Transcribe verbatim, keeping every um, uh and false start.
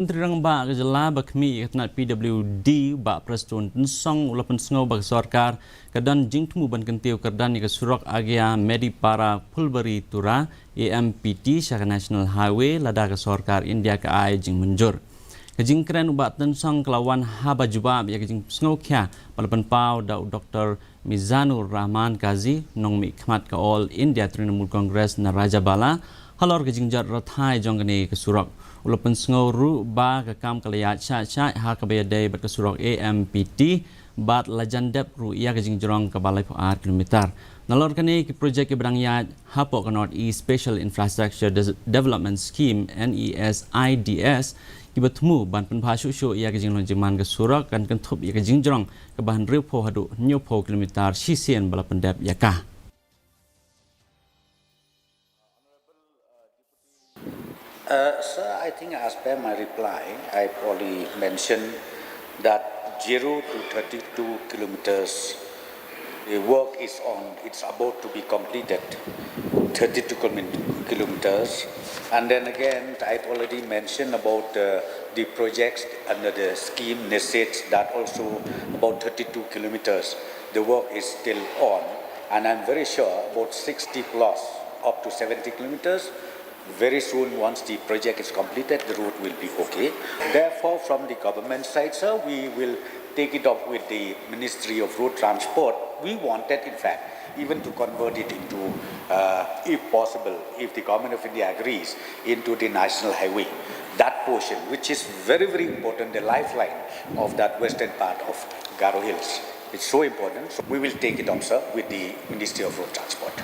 Myntri Rangbah ka jylla ba khmih ïa ka tnat P W D, Bah Prestone Tynsong, u la pynsngew ba ka sorkar ka don jingthmu ban kyntiew kyrdan ïa ka surok Agia Medipara Phulbari Tura, A M P T, sha ka National Highway lada ka sorkar India ka ai jingmynjur. Ka jingkren u Bah Tynsong ka la wan haba jubab ïa ka jingsngewkhia ba la pynpaw da u Doctor Mizanur Rahman Kazi, nongmihkhmat ka All India Trinamool Congress na Rajabala, halor ka jingjot rathai jong kane ka surok. U la pynsngew ruh ba ka kam ka la ïaid shah shah ha kaba ïadei bad ka surok A M P T, bad la jan dep ruh ïa ka jingjrong kaba laiphew ar kilometer. Nalor kane ki projek kiba dang ïaid hapoh ka North East Special Infrastructure Des- Development Scheme, N E S I D S, kiba thmu ban pynbha shuh shuh ïa ka jinglong jingman ka surok, kan kynthup ïa ka jingjrong kaba hynriewphew haduh hynñiewphew kilometer shisien ba la pyndep ïa ka. Uh, sir, I think as per my reply, I've already mentioned that zero to thirty-two kilometers, the work is on, it's about to be completed, thirty-two kilomet- kilometers. And then again, I've already mentioned about uh, the projects under the scheme NESAIDS, that also about thirty-two kilometers. The work is still on, and I'm very sure about sixty plus, up to seventy kilometers, very soon, once the project is completed, the road will be okay. Therefore, from the government side, sir, we will take it up with the Ministry of Road Transport. We wanted, in fact, even to convert it into, uh, if possible, if the Government of India agrees, into the national highway. That portion, which is very, very important, the lifeline of that western part of Garo Hills. It's so important. So we will take it up, sir, with the Ministry of Road Transport.